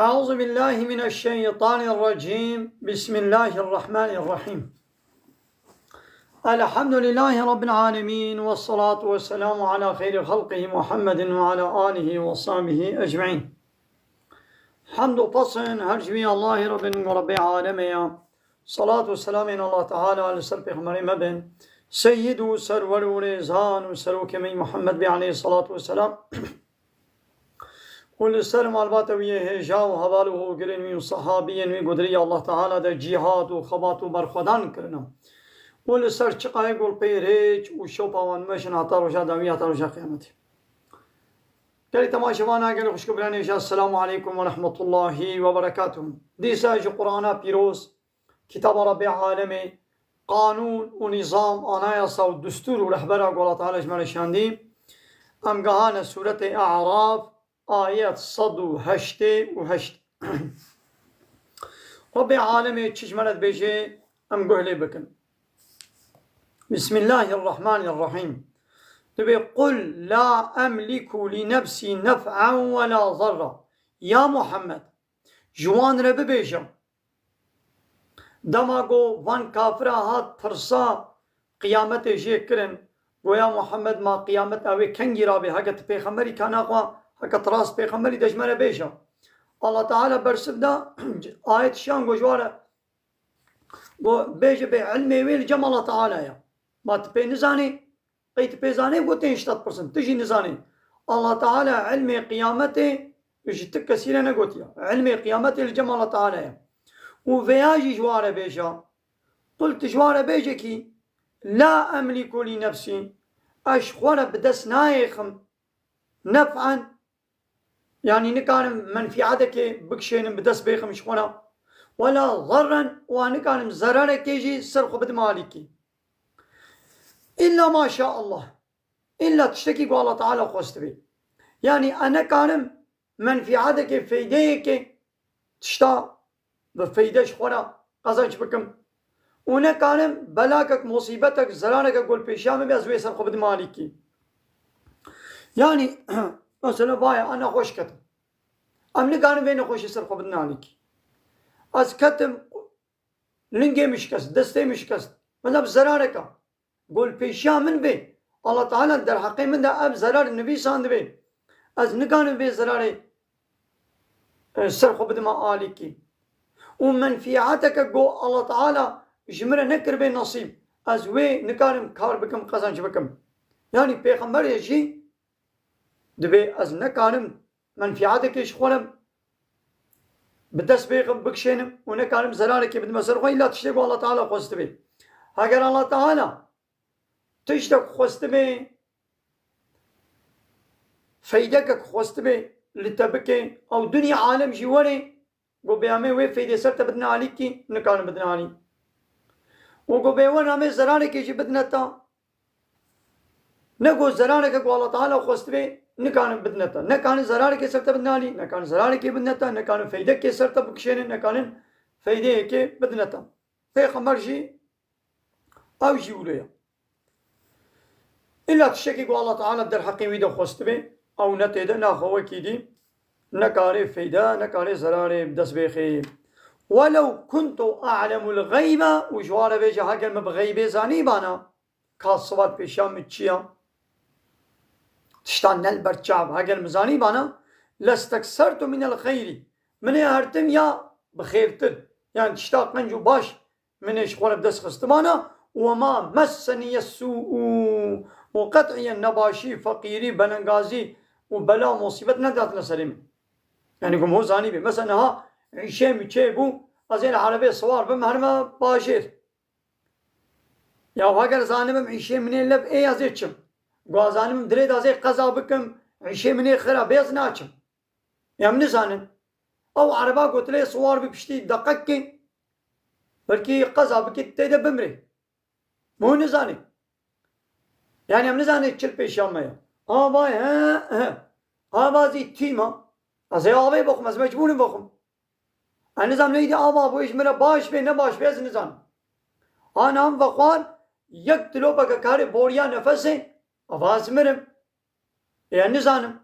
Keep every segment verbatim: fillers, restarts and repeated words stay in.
أعوذ بالله من الشيطان الرجيم. بسم الله الرحمن الرحيم. الحمد لله رب العالمين، والصلاة والسلام على خير خلقه محمد وعلى آله وصحبه أجمعين. Hemd û pesên her ji wî Allahê Rabbin û Rabbê alemê ya. Salat û selamên Allah Teala li ser Pêxemberê me bin. Seyyid û serwer û rêzan û serokê me Muhammed bê aleyhissalatu vesselam. Û li ser malbata wî yê hêja û heval û hogirên wî û sehabiyên wî ku di rêya Allah Teala de cîhad û xebat û berxwedan kirine. Û li ser çiqayê ku li pê rêç û şopa wan meşin heta roja dawî, heta roja qiyametê. Gelî temaşevan, gelî xwişk û birayên hêja, Esselamu aleykum ve rahmetullahi ve berekatuhu. Dîsa ji Qur'ana pîroz, kitaba Rabbê alemê, qanûn û nîzam, anayasa û destûr û rehbera ku Allah Teala ji me re şandî. Em gehane sûretê A'raf, ayet sed û heştê û heşt. Rabbê alemê çi ji me re dibêje, em guh lê bikin. Bismillahirrahmanirrahîm. Dibê, "Qul la emliku li nefsî nef'en ve la zarra." Ya Muhammed, ji wan re bibêje, dema ku van kafira hat pirsa qiyametê jê kirin, goya Muhammed, ma qiyamet ew ê kengî rabe, heke tu pêxemberî, ka naxwe, heke tu rast pêxemberî, de ji me re bêje. Allah Teala bersiv da, ayet şiyan ku ji wa re, ku bêje bê ilmê wê li cem Allah Teala ye. Ma tu pê nizanî, qey tu pê zanî, ku tên ji te dipirsin, tu jî nizanî. Allah Teala ilmê qiyametê ji ti kesî re negotiye. Ilmê qiyametê li cem Allah Teala ye. Û vêya jî ji wa re bêje, qul, tu ji wa re bêje kî, la emliku li nefsî, ez ji xwe re bi dest nayêxim nef'en, yanî nikarim menfîatekê bikişênim, bi dest bêxim ji xwe re. Wela zerren, û ez nikarim zerarekê jî ser xwe bidim alîkî. Îlla maşa Allah. Îlla tiştekî ku Allah Teala xwestibe. Yanî ez nikarim menfîatekê, feydeyekê, tişta bi feyde ji xwe re qezenc bikim. Û nekarim belakek, musîbetek, zerareke ku li pêşiya min be, ez wê ser xwe bidim alîkî. Yanî, mesela, vaya, ez nexweş ketim. Em nikarin vê nexweşî ser xwe bidin alîkî. Ez ketim, lingê min şikest, destê min şikest. Mesela, bi zerareke ku li pêşiya min bê, Allah Teala derheqê min de ev zerar nivîsandibe. Ez nikarim vê zerarê, e, ser xwe bidime alîkî. Û menfîateke ku Allah Teala ji min re nekiribe nesîb, ez wê nikarim kar bikim, qezenc bikim. Yanî pêxemberê jî dibê ez nekarim menfîatekê ji xwe re bi dest bêxim, bikişênim û nekarim zerarekê bidime ser xwe, îlla tiştê ku Allah Teala xwestibe. Heger Allah Teala tiştek xwestibe, feydekek xwestibe li te bike, ew dinya alem jî were, ku bê em ê wê feydê ser te bidine alîkî, nikarin bidine alî. Û ku bê were em ê zerarekê jî bidine te, ne ku zerareke ku Allah Teala xwestibe, nikarin bidine te. Nekarin zerarekê ser te bidine alî, nekarin zerarekê bidine te, nekarin feydekê ser te bikişênin, nekarin feydeyekê bidine te. Pêxember jî ew jî wilo ye. Îlla tiştekî ku Allah Teala derheqê wî de xwestibe, ew ne tê de, naxwe wekî dî, nekarê feyde, nekarê zerarê bi dest bêxê. Welew kuntu a'lemul xeybe, û ji wa re bêje, heger min bi xeybê zanîbana, ka sibat pêşiya min çi ya? Tiştan ne li ber çav, heger min zanîbana, lesteksertu minel xeyrî. Min ê hertim ya bi xêrtir. Yanî tişta qenc û baş min ê ji xwe re bi dest xistibana, "Ve ma messeniye su'u", û qet'iyen nebaşî, feqîrî, belengazî û bela, musîbet nedatine serê min. Yanî ku min zanîbê. Mesela niha îşê min çêbû, ez ê li erebê siwar bim, herime bajêr. Ya heger zanibim îşê min ê lev ê, ez ê çim. Ku ez zanibim dilê de ez ê qeza bikim, îşê min ê xira bê, ez naçim. Em nizanin. Ew ereba gotilê siwar bi piştî deqekê, belkî qeza bikî tê de bimrê. Min nizanî. Yanî em nizanin çi li pêşiya me ye. Ava he, he. Ava zî tîma. Ez ê avê bixwim, ez mecbûrim bixwim. Ez nizanim neydi ava bû ji min re baş bê, ne baş bê, ez nizanim. Ana em vexwar yek dilopeke karê boriya nefesê, ava ez mirim. Ê, ez nizanim.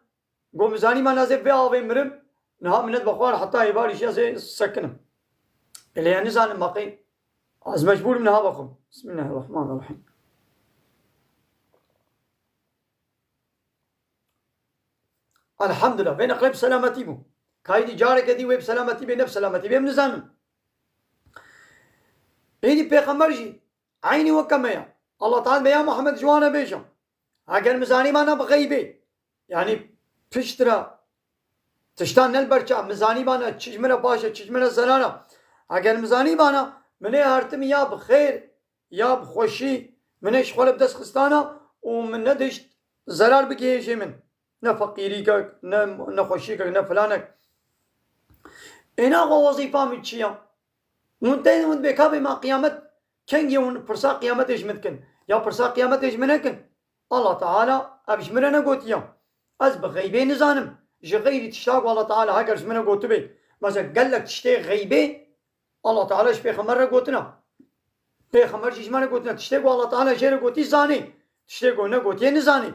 Go min zanî, ma nazê vê avê mirim, Niha min nedibe xwar heta êvarî jî ez ê sekinim. Lê ez nizanim baqî. Ez mecbûr im niha bixwim. Bismillahirrahmanirrahîm. Elhamdulillah. Vê neqlê bi selametî bû. Ka êdî careke dî wê bi selametî bê, ne bi selametî bê, em nizanin. Êdî pêxember jî eynî weke me ya. Allah Teala be ya Muhammed ji wan re bêje. Eger min zanîbana bi xeybê, yanî piştre tiştan ne li ber çav, min zanîbana çi ji min re baş e, çi ji min re zerar e. Eger min zanîbana, min ê hertim ya bi xêr, ya bi xweşî, min ê ji xwe re bi dest xistana û min nedişt zerar bigihêjê min. Ne feqîrîkek, ne nexweşîkek, ne filanek. Ê naxwe wezîfa min çi ya? Hûn tên hûn dibê ka bê ma qiyamet kengê hûn pirsa qiyametê ji min dikin? Ya pirsa qiyametê ji min nekin. Allah Teala ev ji min re negotiya. Ez bi xeybê nizanim. Ji xeyrî tişta ku Allah Teala heger ji min re gotibê. Mesela gelek tiştê xeybê Allah Teala ji pêxember re gotina. Pêxember jî ji me re gotina. Tiştê ku Allah Teala jê re gotî zanê. Tiştê ku negotiye nizanê.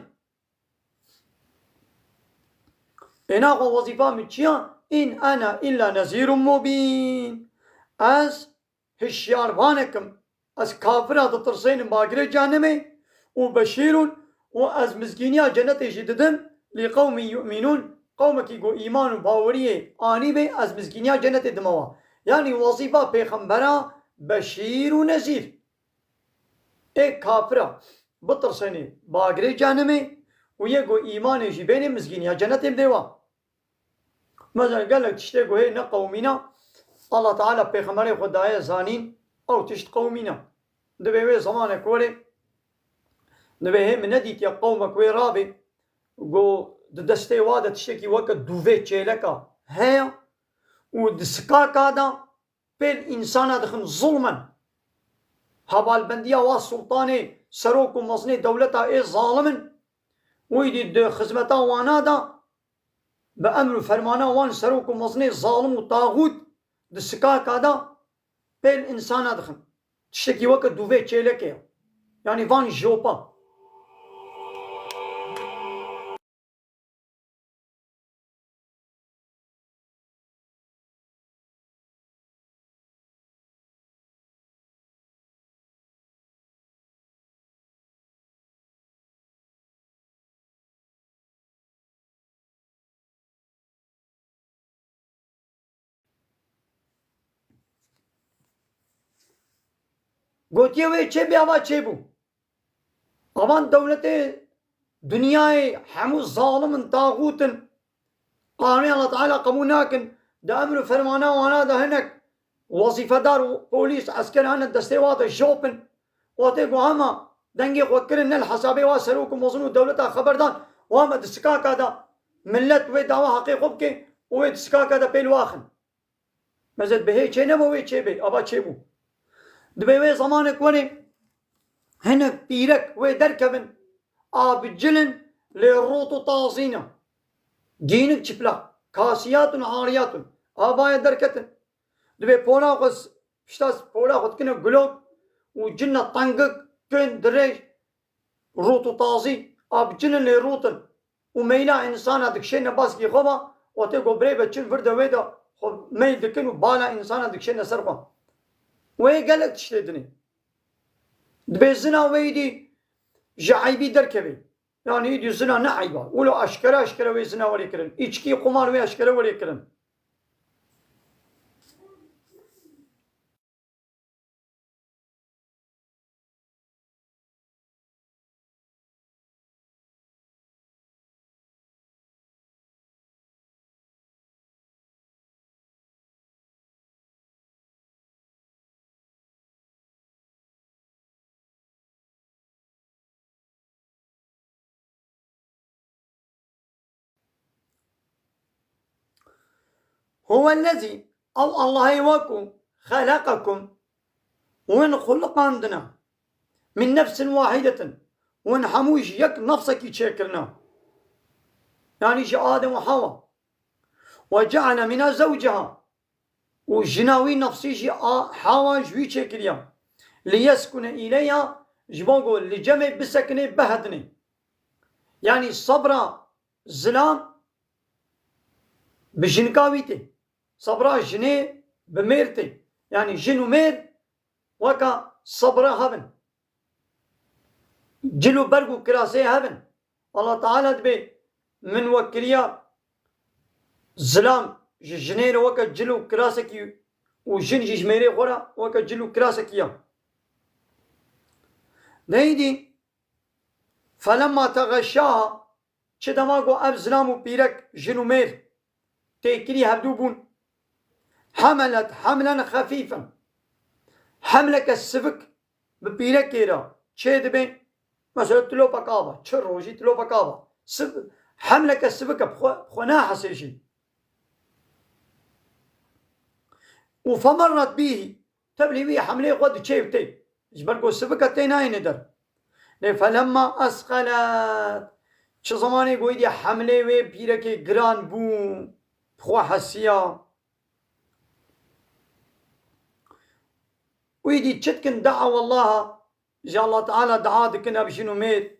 Ê naxwe wezîfa min çi ya? In ene illa nezîrun mubîn. Ez hişyarvanek im. Ez kafira ditirsênim bagirê cehennemê û beşîrun û ez mizgîniya cenetê jî didim lî qewmin yu'minûn, qewmekî ku îman û baweriyê anîbê, ez mizgîniya cenetê dime wa. Yanî wezîfa pêxembera beşîr û nezîr. Ê kafira bitirsênê bagirê cehennemê û yê ku îmanê jî bênê mizgîniya cenetê bidê wa. Mesela gelek tiştê ku hê ne qewmîna, Allah Teala pêxemberê xwe daye zanîn, ew tişt qewmîna. Dibê wê zemanek were, dibê hê min nedîtiye qewmek wê rabê, ku di destê wa de tiştekî weke dûvê çêleka heye û di sikaka de pêl însana dixin zulmen. Hevalbendiya wa sultanê, serok û mezinê dewleta ê zalim in. Wî dî di xizmeta wana de bi emr û fermana wan serok û mezinê zalim û taxût di sikaka de pêl însana dixin. Tiştekî weke dûvê çêlekê ye. Yanî van jopa. Gotiye wê çêbê, ava çêbû. Avan dewletê dinyayê hemû zalim in, taxût in. Qanûnê Allah Teala qebûl nakin. Di emr û fermana wana de hinek wezîfedar û polîs, esker hene destê wa de jop in. Watê ku hema dengê xwe kirin ne li hesabê wa serok û mezin û dewleta xeber dan, wa me di sikaka de millet wê dawa heqê xwe bike û wê di sikaka de pêl waxin. Mezet bi hê çê nebe wê çê bê, ava çê bû. Dibê wê zemanek were hinek pîrek wê derkevin, a bi cil in lê rût û tazî ne. Gînik çiplak, kasiyatun ariyatun. Avayê derketin. Dibê pora xwe s-, pişta s-, pora xwe dikine gulok û cil ne tengik, kin dirêj, rût û tazî, a bi cil in lê rût in. Û meyla însana dikişêne baskî xwe ve, watê ku birê be çil vir de wê de xwe meyl dikin û bala însana dikişêne ser xwe. Wê gelek tiştê dinê. Dibê zina wê îdî ji eybî derkevê. Yanî îdî zina ne eyb e. Wilo eşkere eşkere wê zina werê kirin. Îçkî, qumar wê eşkere werê kirin. Huwellezî, ew Allahê wa ku xeleqekum, win xuliqandine, min nefsin wahidetin, win hemû ji yek nefsekî çêkirine. Yanî ji Adem û Hawa. Ve ceale mina zewceha, û jina wî nefsî jî a Hawa ji wî çêkiriya. Liyeskune îleyha, ji bo ku li cemê bisekinê, bihedinê. Yanî sebra zilam bi jinika wî tê. Sebra jinê bi mêr tê. Yanî jin û mêr weka sebra hev in. Cil û berg û kirasê hev in. Allah Teala dibê min we kiriya zilam ji jinê re weke cil û kirasekî û jin jî ji mêrê xwe re weke cil û kirasekî ya. Neyîdî, felemma teğeşşaha, çi dema ku ev zilam û pîrek, jin û mêr têkilî hevdû bûn, hemelet hemlen xefîfen, hemleke sivik bi pîrekê re çê dibe, mesela tilopek ava, çi rojî tilopek ava, siv-, hemleke sivik e, bi xwe, bi xwe nahesê jî. Û femerret bîhî, tevlî wî hemlê xwe diçê û tê. Ji ber ku sivik e tê nayêne der. Lê felemma esqelet. Çi zemanê ku êdî hemlê wê pîrekê giran bû, bi xwe hesiya. Wî dî çi dikin, da'awallaha, ji Allah Teala dua dikin ev jin û mêr.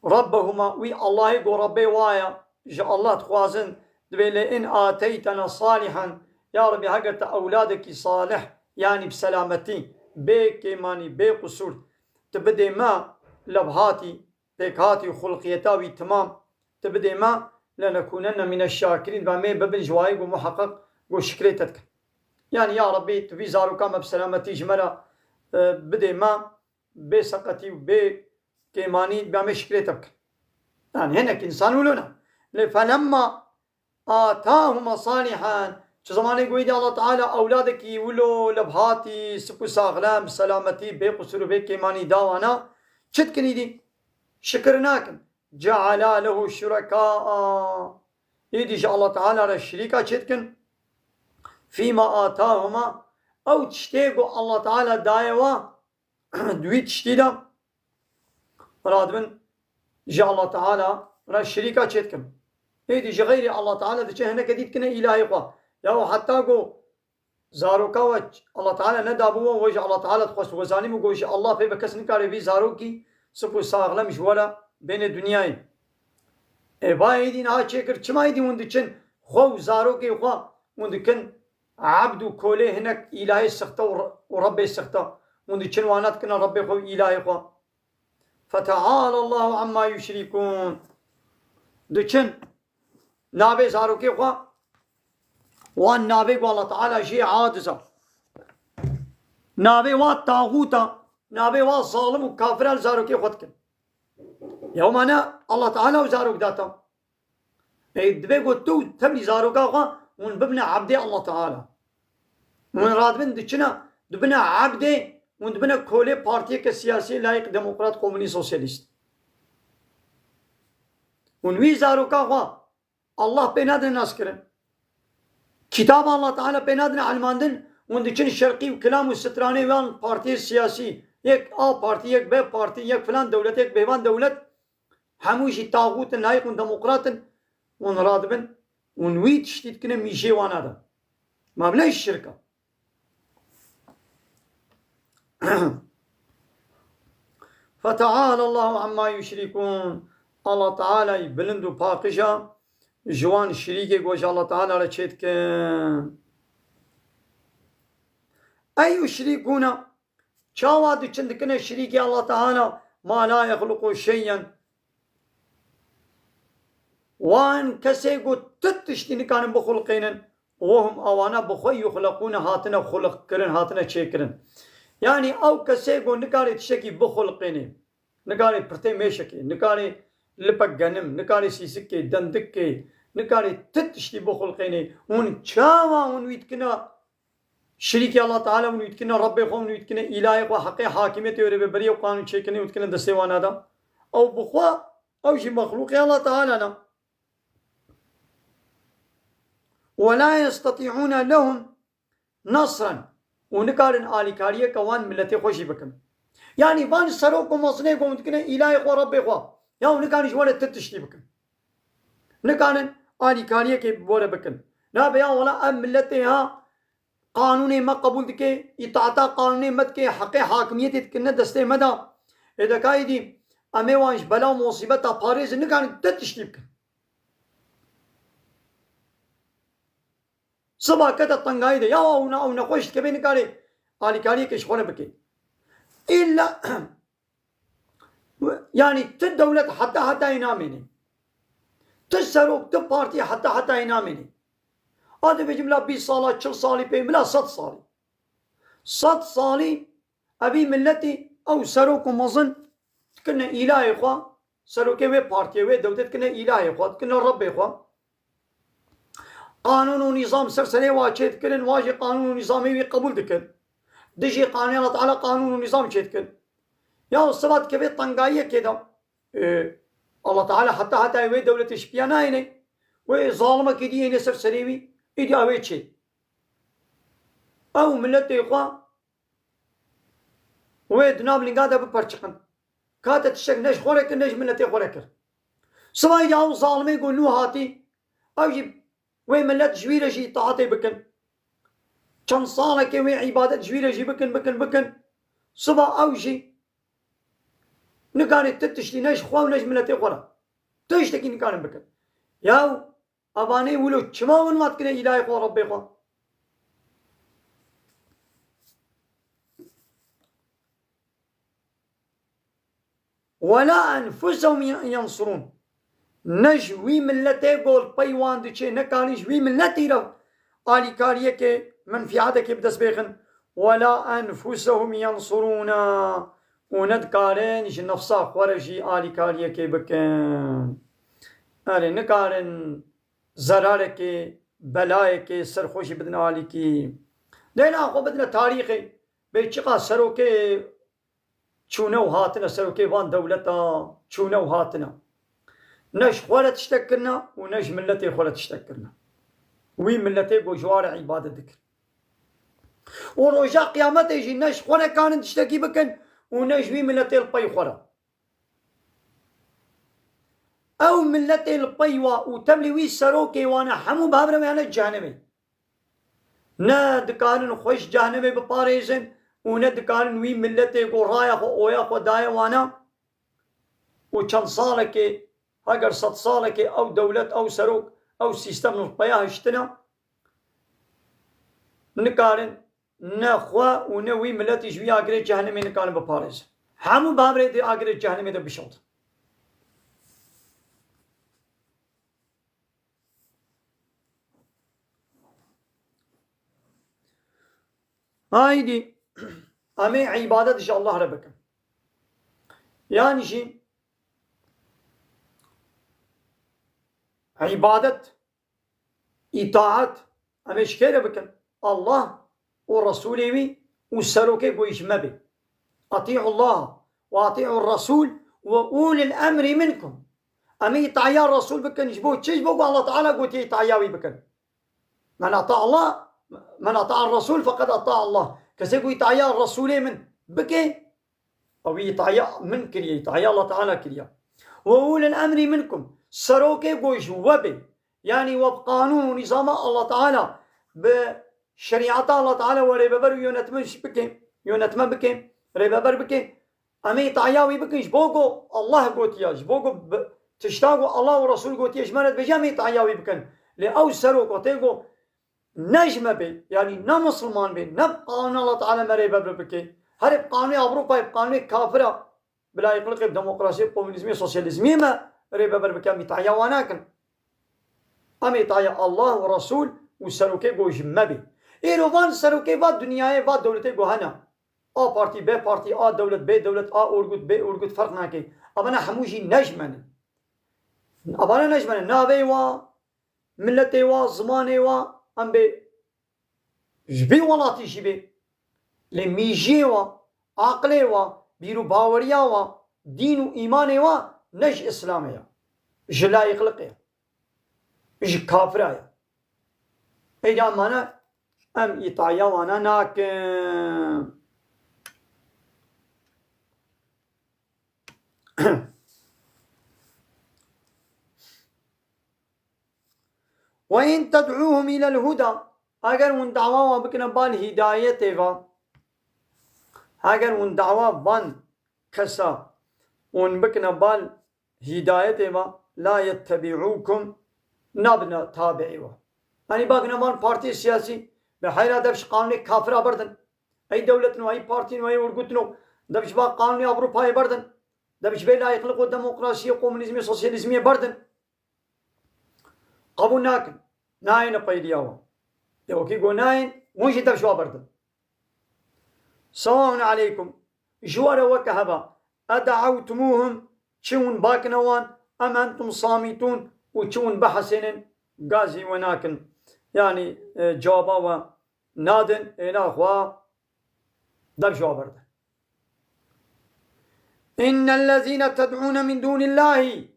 Rabbehuma, wî Allahê ku Rabbê wa ye, ji Allah dixwazin, dibê le in ateytena salihan, ya Rabbî, heger te ewladekî salih, yanî bi selametî, bê kêmanî, bê qusûr, tu bidê me, levhatî, pêkhatî û xulqiyeta wî timam, tu bidê me, lenekunenne mîne şakirîn, ve mê bibin ji wayê ku muheqeq ku şikrê te dikin. Yanî ya Rabbî, tu vî zaroka me bi selametî ji me re, e, bidê me, bê seqetî û bê kêmanî, bê me şikrê te bikin. Yanî hinek însan wilo ne. Lê felemma atahuma salihan. Çi zemanê ku êdî Allah Teala ewladekî wilo levhatî, sip û saxlem, bi selametî, bê qusûr û bê kêmanî da wana, çi dikin êdî? Şikir nakin. Ceala lehu şurekaa. Êdî ji Allah Teala re şirîka çê dikin. Fîma atahuma. Ew tiştê ku Allah Teala daye wa, di wî tiştî de radibin ji Allah Teala re şirîka çê dikin. Êdî ji xeyrî Allah Teala diçe hineke dî dikine îlahê xwe. Ya heta ku zaroka we Allah Teala nedabû we, we ji Allah Teala dixwest. We zanîbû ku ji Allah pê ve kes nikare vî zarokî sip û saxlem ji we re bêne dinyayê. Ê, va êdî niha çêkir, çima êdî hûn diçin xwe û zarokê xwe hûn dikin ebd û kolê hinek îlahê sixte û re-, û Rebbê sixte. Hûn diçin wana dikine Rebbê xwe û îlahê xwe. Feteala Allahu amma yuşrikûn. Diçin navê zarokê xwe, wan navê ku Allah Teala jê aciz e. Navê wan taxût e, navê wan zalim û kafir e, li zarokê xwe dikin. Ya mane Allah Teala û zarok data. Ê, divê ku tu tevlî zaroka xwe hûn bibine ebdê Allah Teala. Hûn radibin diçine, dibine ebdê, hûn dibine kolê partiyeke siyasî layîq, demokrat, komunîst, sosyalîst. Hûn wî zaroka xwe Allah pê nadine naskirin. Kitaba Allah Teala pê nadine elmandin, hûn diçin şerqî û kilam û stranê wan partiyê siyasî, yek A partî, yek B partî, yek filan dewlet, yek bêvan dewlet, hemû jî taxût in, layîq û demokrat in, hûn radibin, hûn wî tiştî dikine mîjê wana de. Ma bila şirk e. Feteala Allahu amma yuşrikûn. Allah Teala yî bilind û paqij e ji wan şirîkê ku ji Allah Teala re çêdikin. Ey yuşrikûne, çawa diçin dikine şirîkê Allah Teala, ma la yexluqu şeyen. Wan kesê ku tu tiştî nikarin bixulqênin, wehum, awana bi xwe yuxleqûne, hatine xulqkirin, hatine çêkirin. Yanî ew kesê ku nikare tiştekî bixulqênê, nikare pirtê mêşekê, nikare lipek genim, nikare sîsikê, dendikê, nikare tu tiştî bixulqênê, hûn çawa hûn wî dikine şirîkê Allah Teala, hûn wî dikine Rebbê xwe, hûn wî dikine îlahê xwe, heqê hakimiyetê wê re bê, beriyê qanûn çêkirinê hûn dikine destê wana de. Ew bi xwe, ew jî mexlûqê Allah Teala ne. Ve la yestetî'ûne lehum nasran. Û nikarin alîkariyeke wan miletê xwe jî bikin. Yanî van serok û mezinê ku hûn dikine îlahê xwe, Rebbê xwe, ya hûn nikarin ji we re ti tiştî bikin. Nikarin alîkariyekê bi we re bikin. Nabe ya wela ev miletê ha qanûnê me qebûl dike, îtaeta qanûnê me dike, heqê hakimiyetê dikine destê me de. Ê de ka êdî em ê wan ji bela û musîbeta parêzin, nikarin ti tiştî bikin. Siba kete tengayî de, ya ew ne, ew nexweş dikeve, nikarê alîkariyeke ji xwe re bike. Îlla, yanî tu dewlet heta hetayê namêne. Tu serok, tu partî heta hetayê namêne. A dibêjim la bîst sala, çil salî pê, bila sed salî. Sed salî evî milletî ew serok û mezin dikirine îlahê xwe, serokê wê partiyê, wê dewletê dikirine îlahê xwe, dikirine Rebbê xwe. Qanûn û nîzam ser serê wa çê dikirin, wa jî qanûn û nîzamê wî qebûl dikin. Dijî qanûnê Allah Teala qanûn û nîzam çê dikin. Ya siba dikeve tengayiyekê de, e, Allah Teala heta hetayê wê dewletê ji piya nayêne, wê zalimekî dî yêne ser serê wî, îdî ew ê çê. Ew miletê xwe wê di nav linga de biperçiqin. Kate tiştek ne ji xwe re kir, ne ji miletê xwe re kir. Sibayî de ew zalimê ku nû hatî, ew jî wê milet ji wî re jî îtaatê bikin. Çend salekê wê îbadet ji wî re jî bikin, bikin, bikin. Siba ew jî nikarê ti tiştî ne ji xwe û ne ji miletê xwe re. Tiştekî nikarin bikin. Yaw, evanê wilo çima win vat kire îlahê xwe, Rebbê xwe? Wela enfusehum yensurûn. Ne ji wî miletê ku li pey wan diçê, nekarin ji wî miletî re alîkariyekê, menfîetekê bi dest bêxin. Wela enfusehum yensurûna. Û ne dikarin ji nefsa xwe re jî alîkariyekê bikin. Erê, nikarin zerarekê, belayekê ser xwe jî bidin alîkî. Lê na xwe bidine tarîxê. Bê çiqa serokê çûne û hatine, serokê van dewleta çûne û hatine. Ne ji xwe re tiştek kirine û ne ji miletê xwe re tiştek kirine. Wî miletê ku ji wa re îbadet dikir. Û roja qiyametê jî ne ji xwe re karin tiştekî bikin û ne ji wî miletê li pey xwe re. Ew miletê li pey wa û tevlî wî serokê wane hemû bi hev re wêne cehennemê. Ne dikarin xwe ji cehennemê biparêzin û ne dikarin wî miletê ku raya xwe, oya xwe daye wana û çend salekê, heger sed salekê ew dewlet, ew serok, ew sîstem li peya hiştine, nikarin ne xwe û ne wî miletî ji wî agirê cehennemê nikarin biparêzin. Hemû bi hev re di agirê cehennemê de bişewtin. Haydî, em ê îbadet ji Allah re bikin. Yanî jî îbadet, îtaet, em ê ji kê re bikin? Allah û Resûlê wî û serokê ku ji me bê. Atî'u Allah ve atî'u Resûl ve ulil emrî minkum. Em ê îtaya Resûl bikin, ji bo çi? Ji bo ku Allah Teala gotiye îtaya wî bikin. Men ata Allah, men ata Resûl feqed ata Allah. Kesê ku îtaya Resûlê min bike, ew îtaya min kiriye, îtaya Allah Teala kiriye. Ve ulil emrî minkum. Serokê ku ji we bê. Yanî we bi qanûn û nîzama Allah Teala, bi şerîeta Allah Teala we rêveber û yönetme bike, yönetme bike, rêveber bike. Em ê îtaya wî bikin ji bo ku Allah gotiya, ji bo ku bi, tişta ku Allah û Resul gotiye ji me re dibêje, em ê îtaya wî bikin. Lê ew serok wextê ku ne ji me bê, yanî ne misilman bê, ne bi qanûna Allah Teala me rêveber bike, herê bi qanûnê Ewropayê, bi qanûnê kafira, bi layîqlikê, bi demokrasiyê, bi komûnîzmê, sosyalîzmê me rêveber bike, em îtaya wan nakin. Em îtaya Allah û Resul û serokê ku ji me bê. Îro van serokê va dinyayê, va dewletê ku hene. A partî, B partî, A dewlet, B dewlet, A orgut, B orgut ferq nake. Evana hemû jî ne ji me ne. Evana ne ji me ne. Navê wa, miletê wa, zimanê wa, em bê ji vê welatî jî bê. Lê mîjiyê wa, aqilê wa, bîr û baweriya wa, dîn û îmanê wa ne ji Îslamê ya. Ji layîqliqê ya. Ji kafira ya. Êca mane em îtaya wana nakin. Ve in ted'ûhum îlel huda, eger hûn dawa wan bikine bal hîdayetê ve, eger hûn dawa van kesa hûn bikine bal hîdayetê ve, la yettebi'ûkum, nabine tabi'ê we. Yanî bakine van partiyê siyasî, bi heyra dev ji qanûnê kafira berdin. Ey dewletin û ey partiyên û ey urgutin û dev ji van qanûnê Ewropayê berdin. Dev ji vê layiqliq û demokrasiyê, komunîzmê, sosyalîzmiyê berdin. Qebûl nakin. Nayêne peydiya wan. Lê wekî got nayên, hûn jî dev ji wa berdin. Sewaun aleykum. Ji we re weke heba. Ed'ewtumuhum, çi hûn bakine wan, em entum samitûn, û çi hûn bihesênin, gazî we nakin. Yanî, e, cewaba we nadin, êna xwe dev ji wa berdin. Innellezîne ted'ûne min dûnillahî.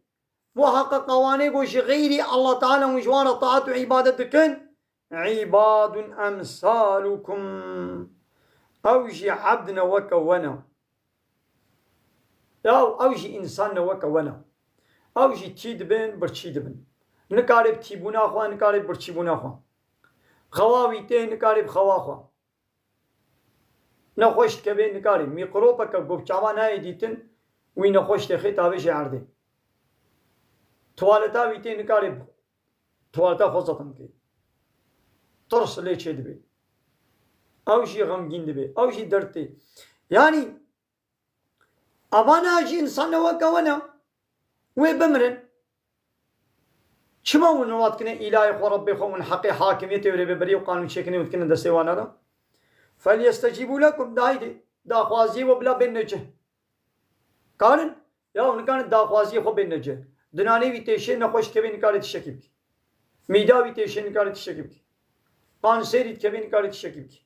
Muheqeq ewanê ku ji xeyrî Allah Teala hûn ji wan re taat û îbadet dikin, îbadun emsalukum. Ew jî ebd ne weke we ne. Ya ew jî însan ne weke we ne. Ew jî tî dibin, birçî dibin. Nikare bi tîbûna xwe, nikare bi birçîbûna xwe. Xewa wî tê, nikare bi xewa xwe. Nexweş dikeve, nikarî. Mîkropeke ku bi çavan nayê dîtin, wî nexweş têxê tavêjê erdê. Tuwaleta wî tê, nikarî tuwaleta xwe zetim bike. Tirs lê çê dibe. Ew jî xemgîn dibe. Ew jî derd tê. Yanî, Evana jî însan ne weke we ne. Wê bimirin. Çima hûn wan dikine îlahê xwe, Rebbê xwe, hûn heqê hakimiyetê û rêveberiyê û qanûnçêkirinê hûn dikine destê wan re? Felyestecîbû lekum, de haydê, daxwaziyê we bila bênine cih. Karin? Ya hûn nikarin daxwaziyê xwe bênine cih. Dinanê wî têşê, nexweş dikevê, nikarê tiştekî bikî. Mîda wî têşê, nikarê tiştekî bikî. Kanserî dikevê, nikarê tiştekî bikî.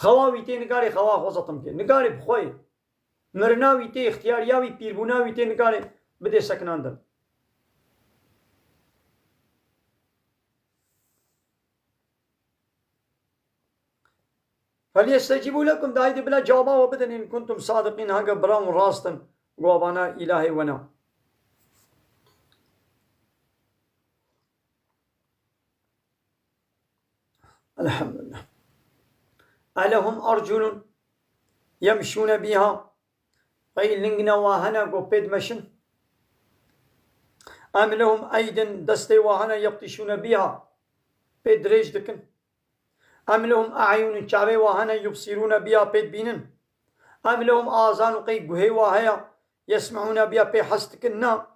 Xewa wî tê, nikarê xewa xwe zetim bikê. Nikarê bi xwe yê. Mirina wî tê, ixtiyariya wî, pîrbûna wî tê, nikarê bidê sekinandin. Felyestecîbû lekum, de haydê bila cewaba we bidin, in kuntum sadiqîn, heke bira hûn rast in, ku evana îlahê we ne. Elhamdülillah. Elehum arculun yemşûne biha. Ey ling ne wa hene ku pê dimeşin? Em lehum eydin, destê wa hene yebtîşûne biha, pê dirêj dikin. Em lehum e'yûnun, çavê wa hene, yubsîrûne biha, pê dibînin. Em lehum azanun, qey guhê wa heye, yesme'ûne biha, pê hes dikin, na.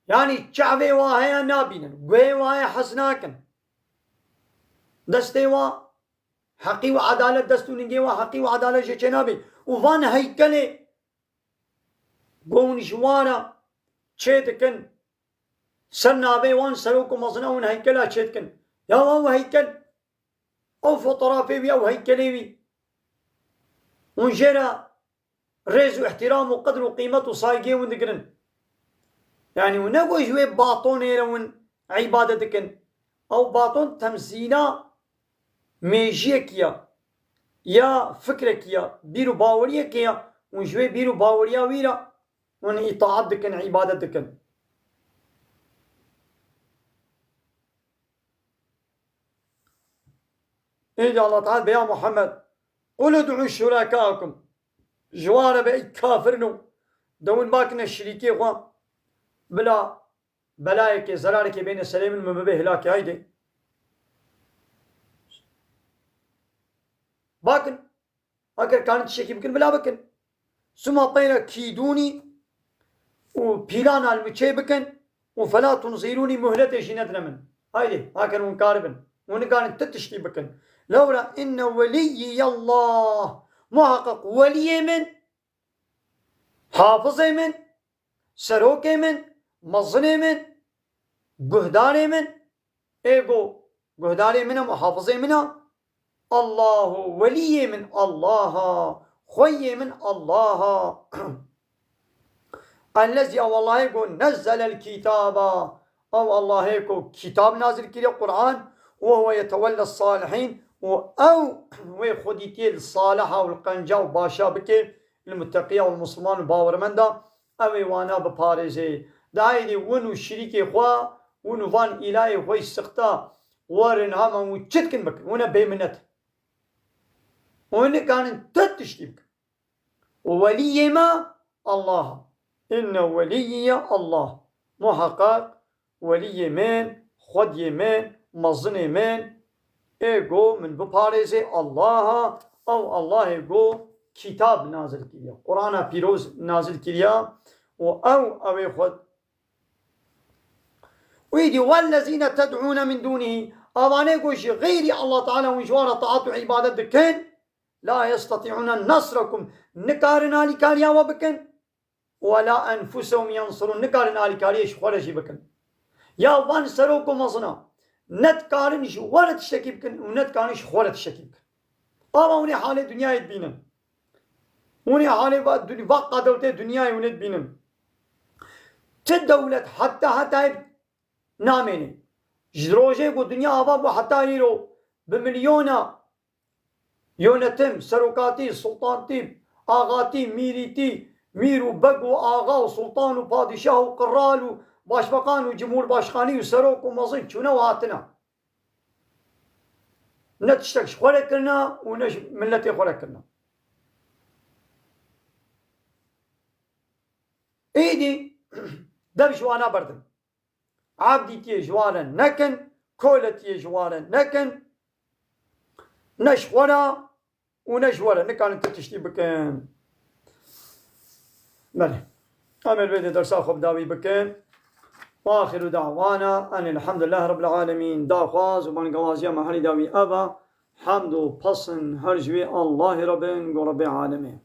Yanî çavê wa heye, nabînin. Guhê wa heye, hes nakin. Destê wa heqî û edalet, dest û ningê wa heqî û edalet jê çênabî. Û van heykelê ku hûn ji wan re çê dikin, ser navê wan serok û mezin ew hûn heykela çê dikin. Ya ew heykel, ew fotoğrafê wî, ew heykelê wî, hûn jê re rêz û îhtîram û qedr û qîmet û saygê hûn digirin. Yanî hûn ne ku ji wê batonê re hûn îbadet dikin. Ew baton temsîla mêjiyekî ya, ya fikrekî ya, bîr û baweriyekê ya, hûn ji wê bîr û baweriya wî re hûn îtaat dikin, îbadet dikin. Êdî Allah Teala be ya Muhammed, "Qul ud'u şurekâkum." Ji wan re be ey kafirino, de hûn bakine şirîkê xwe, bila belayekê, zerarekê bêne serê min, min bibe hilakê, haydê. Bakin, Eger karin tiştekî bikin, bila bikin. Suma peyre kîdûnî û pîlana li min çê bikin û fela tunzîrûnî, muhletê jî nedine min. Haydê, hakin hûn karibin. Hûn nikarin ti tiştî bikin. Lewra inne welîyî Allah. Muhaqqeq weliyê min, hafizê min, serokê min, mezinê min, guhdarê min, ê go guhdarê min e, muhafizê min e. Allahu, weliyê min Allah a, xweyê min Allah a. Ellezî, ew Allahê ku nezzelel kitaba, ew Allahê ku kitab nazil kiriye, Qur'an, we huwe yetewelles salihîn, û ew wê xwedîtiyê li saliha û li qenca û başa bike, li muteqiya û li misliman û bawermenda, ew ê wana biparêze. Dayê dê win û şirîkê xwe, win û van îlayê xwe yî sixta, werin hema hûn çi dikin bikin, hûn e bêminet. Hûn nikarin ti tiştî bikin. Û weliyê me Allah e. Inne weliyye Allah. Muheqeq weliyê min, xwediyê min, mezinê min, ê go min biparêzê Allaha, ew Allahê go kitab nazil kiriya, Qur'ana pîroz nazil kiriya û ew, ew ê xwe. Wî dî, "Wellezîne ted'ûne min dûnihî", avanê ku ji xeyrî Allah Teala hûn ji wan re taat û îbadet dikin, "la yesteti'ûne nasrekum", nikarin alîkariya we bikin, "we la enfusehum yensirûn", nikarin alîkariyê ji xwe re jî bikin. Ya van serok û mezina, ne dikarin ji we re tiştekî bikin û ne dikarin ji xwe re tiştekî bikin. Ava hûn ê halê dinyayê dibînin. Hûn ê halê va, dun-, va qadewtê dinyayê hûn ê dibînin. Ti dewlet heta hetayê namêne. Ji rojê ku dinya ava bû heta îro bi milyona yönetim, serokatî, sultantî, axatî, mîrîtî, mîr û beg û axa û sultan û padîşah û qral û başbakan û cumhurbaşkanî û serok û mezin çûne û hatine. Ne tiştek ji xwe re kirine û ne ji miletê xwe re kirine. Êdî dev ji wana berdin. Evdîtiyê ji wan re nekin, koletiyê ji wan re nekin. Ne ji xwe re û ne ji we re nikarin tu tiştî bikin. Belê. Em ê li vê de dersa xwe bi dawî bikin. Axiru da'wana enil hamdulillahi rabbil alemin. Daxwaz û bangewaziya me herî dawî ev e. Hamd û pesin her ji wê Allahê re bin, go Rebbê alemê.